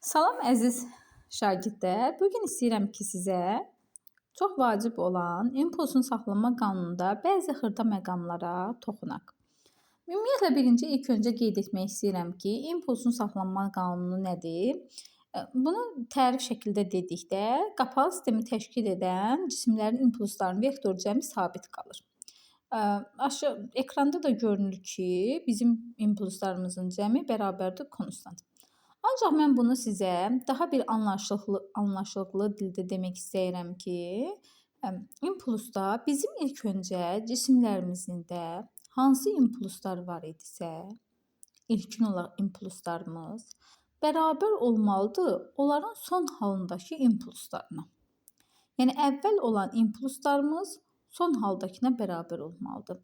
Salam əziz şagirdlər. Bu gün istəyirəm ki, sizə çox vacib olan impulsun saxlanma qanununda bəzi xırda məqamlara toxunaq. Ümumiyyətlə, birinci ilk öncə qeyd etmək istəyirəm ki, impulsun saxlanma qanunu nədir? Bunu tərif şəkildə dedikdə, qapalı sistemi təşkil edən cisimlərin impulslarının vektor cəmi sabit qalır. Aşağı ekranda da görünür ki, bizim impulslarımızın cəmi bərabərdir konstant. Ancaq mən bunu sizə daha bir anlaşılıqlı dildə demək istəyirəm ki, impulsda bizim ilk öncə cisimlərimizin də hansı impulslar var idisə, ilkin olaraq impulslarımız bərabər olmalıdır onların son halındakı impulslarına. Yəni, əvvəl olan impulslarımız son haldakına bərabər olmalıdır.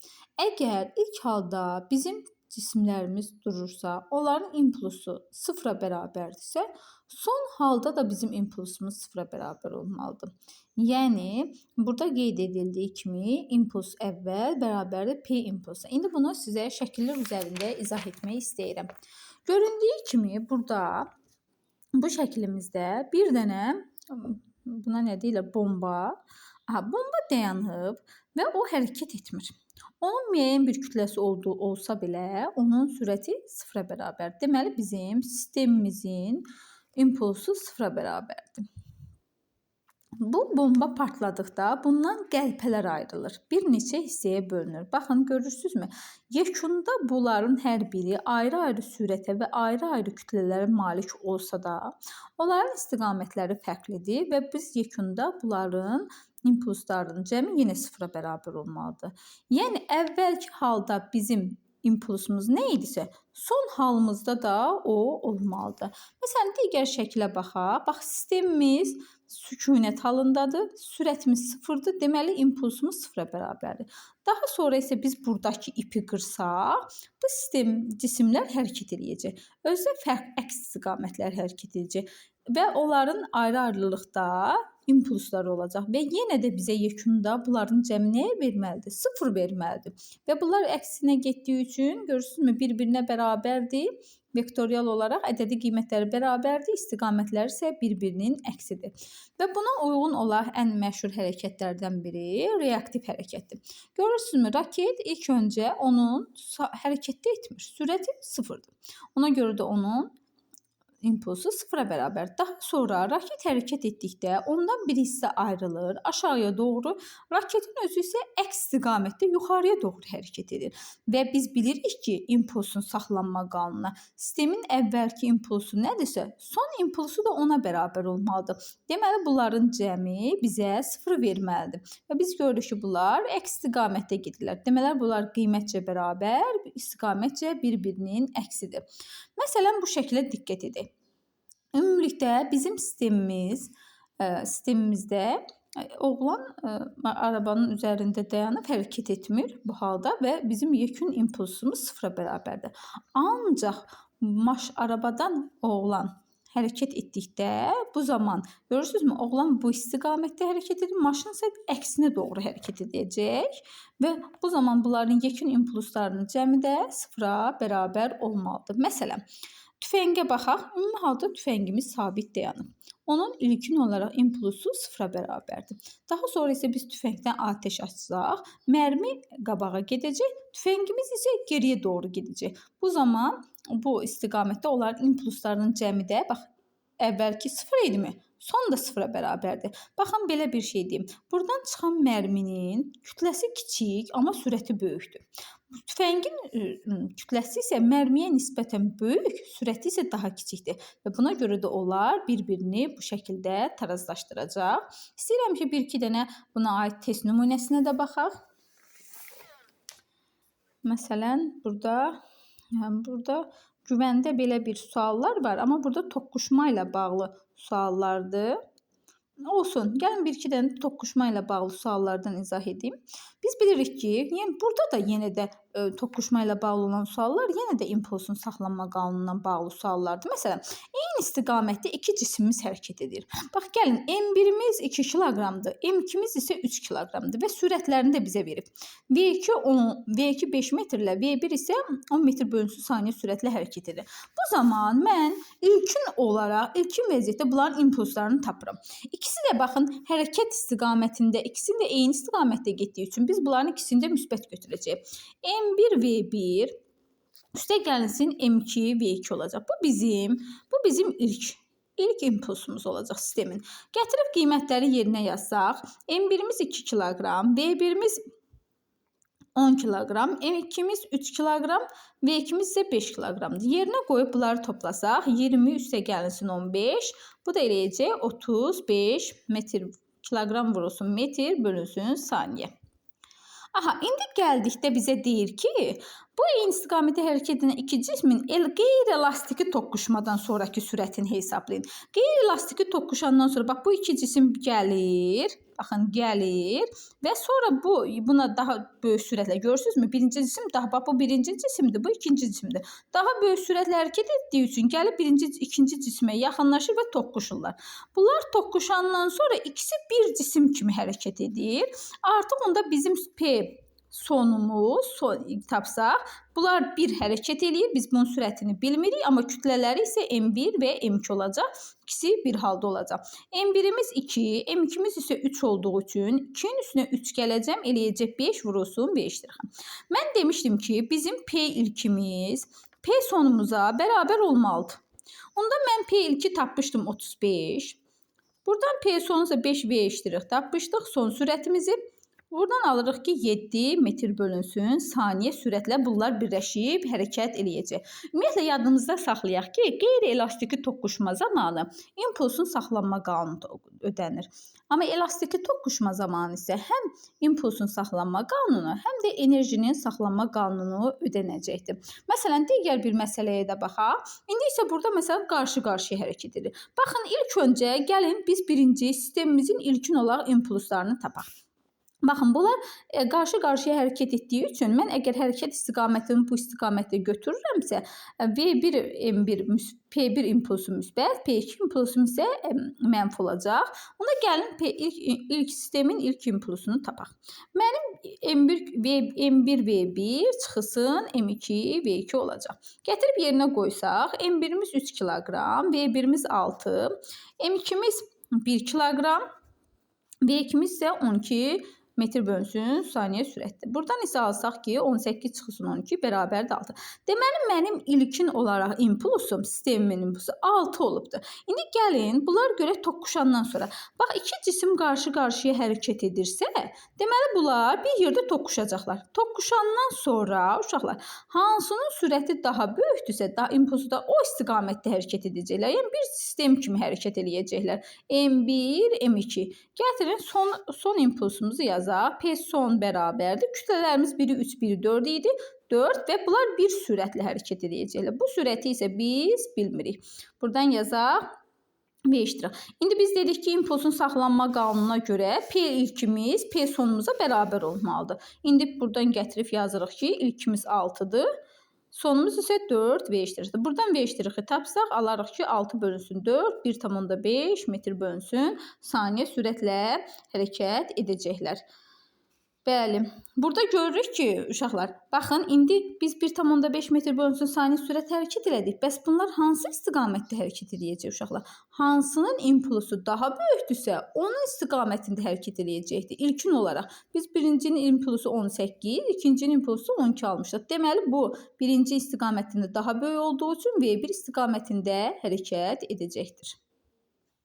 Əgər ilk halda bizim cisimlərimiz durursa, onların impulsu sıfıra bərabərdirsə, son halda da bizim impulsumuz sıfıra bərabər olmalıdır. Yəni, burada qeyd edildiyi kimi impuls əvvəl bərabərdir P impulsu. İndi bunu sizə şəkillər üzərində izah etmək istəyirəm. Göründüyü kimi burada bu şəklimizdə bir dənə, buna nə deyirlər, bomba. Aha, bomba dayanıb və o hərəkət etmir. Onun müəyyən bir kütləsi olduğu olsa belə, onun sürəti sıfıra bərabərdir. Deməli, bizim sistemimizin impulsu sıfıra bərabərdir. Bu bomba partladıqda bundan qəlpələr ayrılır. Bir neçə hissəyə bölünür. Baxın, görürsünüzmü? Yekunda bunların hər biri ayrı-ayrı sürətə və ayrı-ayrı kütlələrə malik olsa da, onların istiqamətləri fərqlidir və biz yekunda bunların impulslarının cəmi yenə sıfıra bərabər olmalıdır. Yəni, əvvəlki halda bizim impulsumuz nə idisə, son halımızda da o olmalıdır. Məsələn, digər şəkilə baxaq. Bax, sistemimiz sükunət halındadır, sürətimiz sıfırdır, deməli, impulsumuz sıfıra bərabərdir. Daha sonra isə biz buradakı ipi qırsaq, bu sistem cisimlər hərəkət eləyəcək. Özü də fərq əks istiqamətlər hərəkət edəcək və onların ayrı-ayrılıqda impulsları olacaq və yenə də bizə yekunda bunların cəmi nəyə verməlidir? Sıfır verməlidir. Və bunlar əksinə getdiyi üçün, görürsünüzmü, bir-birinə bərabərdir. Vektorial olaraq ədədi qiymətləri bərabərdir, istiqamətləri isə bir-birinin əksidir. Və buna uyğun olaraq ən məşhur hərəkətlərdən biri reaktiv hərəkətdir. Görürsünüzmü, raket ilk öncə onun hərəkətdə etmir, sürəti sıfırdır. Ona görə də onun impulsu sıfıra bərabər. Daha sonra raket hərəkət etdikdə ondan bir hissə ayrılır aşağıya doğru, raketin özü isə əks istiqamətdə yuxarıya doğru hərəkət edir. Və biz bilirik ki, impulsun saxlanma qanunu sistemin əvvəlki impulsu nədirsə, son impulsu da ona bərabər olmalıdır. Deməli, bunların cəmi bizə sıfır verməlidir. Və biz görürük ki, bunlar əks istiqamətdə gedirlər. Deməli, bunlar qiymətcə bərabər, istiqamətcə bir-birinin əksidir. Məsələn, bu şəkilə diqqət edək. Ümumilikdə bizim sistemimizdə oğlan arabanın üzərində dayanıb hərəkət etmir bu halda və bizim yekun impulsumuz sıfıra bərabərdir. Ancaq arabadan oğlan hərəkət etdikdə bu zaman görürsünüzmü, oğlan bu istiqamətdə hərəkət edir, maşın isə əksinə doğru hərəkət edəcək və bu zaman bunların yekun impulslarının cəmi də sıfıra bərabər olmalıdır. Məsələn, tüfəngə baxaq. Ümumi halda tüfəngimiz sabit dayanıb. Onun ilkin olaraq impulsu sıfıra bərabərdir. Daha sonra isə biz tüfəngdən atəş açsaq, mərmi qabağa gedəcək, tüfəngimiz isə geriyə doğru gedəcək. Bu zaman bu istiqamətdə onların impulslarının cəmi də, bax, əvvəlki sıfır idimi? Son da sıfıra bərabərdir. Baxın, belə bir şey deyim. Buradan çıxan mərminin kütləsi kiçik, amma sürəti böyükdür. Tüfəngin kütləsi isə mərmiyə nisbətən böyük, sürəti isə daha kiçikdir. Və buna görə də onlar bir-birini bu şəkildə tarazlaşdıracaq. İstəyirəm ki, bir-iki dənə buna aid test nümunəsinə də baxaq. Məsələn, burada güvəndə belə bir suallar var, amma burada toqquşma ilə bağlı suallardır. Olsun, gəlin bir-iki dənə toqquşma ilə bağlı suallardan izah edeyim. Biz bilirik ki, yəni burada da yenə də toqquşma ilə bağlı olan suallar yenə də impulsun saxlanma qanunundan bağlı suallardır. Məsələn, eyni istiqamətdə iki cismimiz hərəkət edir. Bax, gəlin, M1-imiz 2 kiloqramdır, M2-miz isə 3 kiloqramdır və sürətlərini də bizə verib. V2 5 metrlə, V1 isə 10 metr bölünsün saniyə sürətlə hərəkət edir. Bu zaman mən ilkin olaraq, ilkin vəziyyətdə bunların impulslarını tapıram. İkisi də baxın, hərəkət istiqamətində, ikisini də eyni istiqamətdə getdiyi üçün biz bunların ikisini də müsbət götürəcəyik. M1 V1 üstə gəlinsin M2 V2 olacaq. Bu bizim ilk impulsumuz olacaq sistemin. Gətirib qiymətləri yerinə yazsaq, M1-imiz 2 kiloqram, V1-imiz 10 kiloqram, M2-miz 3 kiloqram, V2-miz isə 5 kiloqramdır. Yerinə qoyub bunları toplasaq, 20 üstə gəlinsin 15, bu da eləyəcək 35 metr kiloqram vurulsun metr bölünsün saniyə. Aha, indi gəldikdə bizə deyir ki, bu eyni istiqamətdə hərəkət edən iki cismin qeyri-elastiki toqquşmadan sonrakı sürətini hesablayın. Qeyri-elastiki toqquşandan sonra bax bu iki cisim gəlir, baxın gəlir və sonra buna daha böyük sürətlə görürsünüzmü? Birinci cisim daha bax bu birinci cisimdir, bu ikinci cisimdir. Daha böyük sürətlə hərəkət etdiyi üçün gəlib ikinci cismə yaxınlaşır və toqquşurlar. Bunlar toqquşandan sonra ikisi bir cisim kimi hərəkət edir. Artıq onda bizim P sonumuz tapsaq, bunlar bir hərəkət eləyir. Biz bunun sürətini bilmirik, amma kütlələri isə M1 və M2 olacaq. İkisi bir halda olacaq. M1-imiz 2, M2-miz isə 3 olduğu üçün 2-nin üstünə 3 gələcəm, eləyəcək 5 vurulsun 5-dir. Mən demişdim ki, bizim P ilkimiz P sonumuza bərabər olmalıdır. Onda mən P ilki tapmışdım 35. Buradan P sonu isə 5 V-dir. Tapmışdıq son sürətimizi. Buradan alırıq ki, 7 metr bölünsün saniyə sürətlə bunlar birləşib hərəkət eləyəcək. Ümumiyyətlə, yadımızda saxlayaq ki, qeyri-elastiki toqquşma zamanı impulsun saxlanma qanunu ödənir. Amma elastiki toqquşma zamanı isə həm impulsun saxlanma qanunu, həm də enerjinin saxlanma qanunu ödənəcəkdir. Məsələn, digər bir məsələyə də baxaq. İndi isə burada məsələn qarşı-qarşıya hərəkət edir. Baxın, ilk öncə gəlin biz birinci sistemimizin ilkin olaraq impulslarını tapaq. Baxın, bunlar qarşı-qarşıya hərəkət etdiyi üçün mən əgər hərəkət istiqamətini bu istiqamətdə götürürəmsə, V1 M1 P1 impulsu müsbət, P2 impulsu isə mənfi olacaq. Ona gəlin ilk sistemin ilk impulsunu tapaq. Mənim M1 V1 çıxılsın M2 V2 olacaq. Gətirib yerinə qoysaq, M1-imiz 3 kiloqram, V1-imiz 6, M2-miz 1 kiloqram, V2-miz isə 12 metr bölünsün saniyə sürətdir. Buradan isə alsaq ki, 18 çıxılsın 12 bərabərdir 6. Deməli, mənim ilkin olaraq impulsum, sistemimin impulsu 6 olubdur. İndi gəlin, bunlar görə toqquşandan sonra. Bax, iki cisim qarşı-qarşıya hərəkət edirsə, deməli, bunlar bir yerdə toqquşacaqlar. Toqquşandan sonra, uşaqlar, hansının sürəti daha böyükdürsə, daha impulsu da o istiqamətdə hərəkət edəcəklər. Yəni, bir sistem kimi hərəkət eləyəcəklər. M1, M2. Gətirin, son impulsumuzu yazaq. P son bərabərdir. Kütlələrimiz biri 3, biri 4 idi. 4 və bunlar bir sürətlə hərəkət edəcəklər. Bu sürəti isə biz bilmirik. Buradan yazaq. 5-dir. İndi biz dedik ki, impulsun saxlanma qanununa görə P ilkimiz P sonumuza bərabər olmalıdır. İndi buradan gətirib yazırıq ki, ilkimiz 6-dır. Sonumuz isə 4 V-dir. Buradan V-yi tapsaq, alarıq ki, 6 bölünsün 4, 1,5 metr bölünsün saniyə sürətlə hərəkət edəcəklər. Bəli, burada görürük ki, uşaqlar, baxın, indi biz 1,5 metr bölünsün saniyə sürət hərəkət elədik. Bəs bunlar hansı istiqamətdə hərəkət edəcək uşaqlar? Hansının impulsu daha böyükdürsə, onun istiqamətində hərəkət edəcəkdir. İlkin olaraq biz birincinin impulsu 18, ikincinin impulsu 12 almışdıq. Deməli, bu birinci istiqamətində daha böyük olduğu üçün V1 istiqamətində hərəkət edəcəkdir.